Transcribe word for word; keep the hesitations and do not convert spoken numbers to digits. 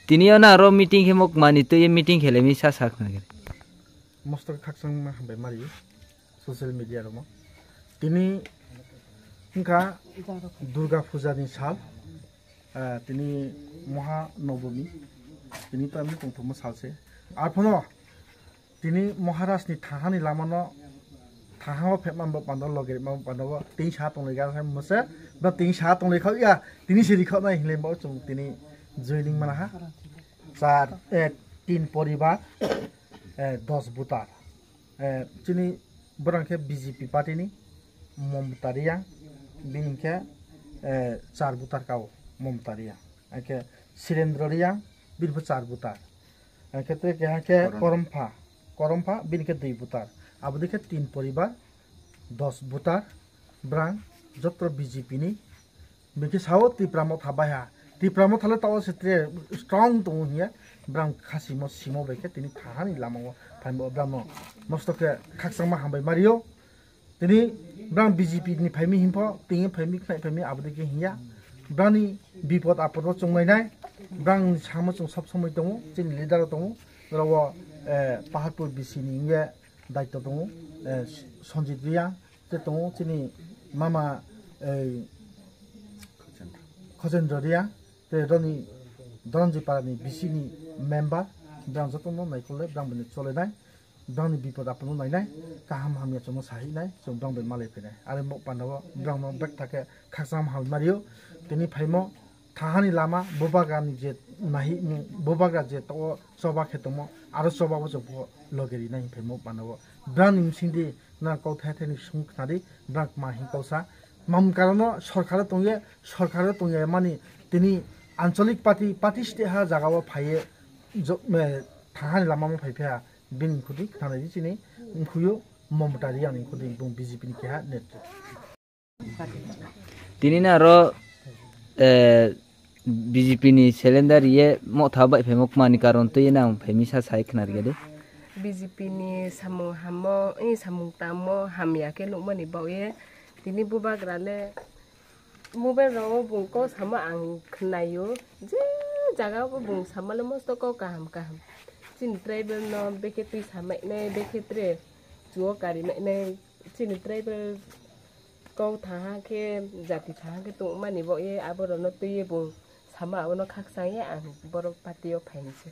Tini o na aro meeting khe mok mani twi meeting khe le mi sa sa khna gere. Mosto khe khakchangma hambai mari social media rokno. Tini wngkha Durga Puja ni sal, ah, tini Maha Nobami, tini to amni tongthokma sal se. Arphuno tini Maharaj ni thahani lama no thahango phepma bo pando logeri ma pando bo tini sa tonglai ga mose ba tini sa tonglai khao ya tini se rikhao nai hinle bo chung tini joining mana ha. Char, eh, tin poribar, eh, dos voter. Eh, chini borang khe B J P party ni Mamta Reang, bini khe, eh, char voter kao Mamta Reang. Hingkhe Sirendra Reang, bini bo char voter. Hingkhe tei keha khe Korom. Korompha, Korompha, bini khe dui voter. Aboni khe tin poribar, dos voter, brang jotro B J P ni. Bini khe sao Tipra Motha baiha. Tipra Motha le tao se tre strong tongo hiya. Brang khasimo simo bai khe tini thahani lama o phaimo brang no. Mosto khe khakchangma hambai mario. Tini brang B J P ni phaimi hinpho, tini phaimi khnai phaimi abodi khe hiya. Brang ni bipod apod o chongnai nai. Brang ni samo chong sob somoi tongo, chini leader o tongo. Oro o, eh, Paharpur B C ni hiya daityo tongo, eh, Sanjit Reang. Tei tongo chini mama, eh, Khojendra Reang, tei roni Doronji para ni B C ni member, brang joto no naikolai, brang bini cholenai, brang ni bipod apod no nainai, kaham hamya chwngno sahinai, chwng brang bai malai phainai. Are mo panda o brang no bek thake khakchang ham mario, tini phaimo thahani lama bubagra ni je nahi, bubagra je to choba khe tongmo, aro choba bo chwng pho loge rinai hinphai mo panda o. Brang ni bising di na kok thai thai ni sung khna di, brang ma hin kok sa. Mam karon no sorkar o tongye, sorkar o tongye mani tini ancholik party, party state ha jaga o phaiye jo-, me, thahani lama mo phai pha bini khudi khna di chini mkhuyo Mamta Reang ni khudi bung B J P ni keha netrito. Tini na aro, eh, B J P ni cylinder ye motha bai phaimo kmani karon twi nang phaimi sa sai khna rwgedi. B J P ni samung hamo, eh, samung tamo hamya khe nukmani baoye. Tini bubagra le mobile rok bung kok samo ang khnaio. Je jaga o bung sama le mosto kok kaham kaham. Chini tribal no bekhe twi samai nai, bekhe tre chuo kari mai nai. Chini tribal kok thaha khe, jati thaha khe tongmani bo ye, aborokno twiwi bo sama abono khakchang ye ang borok party o phainai se.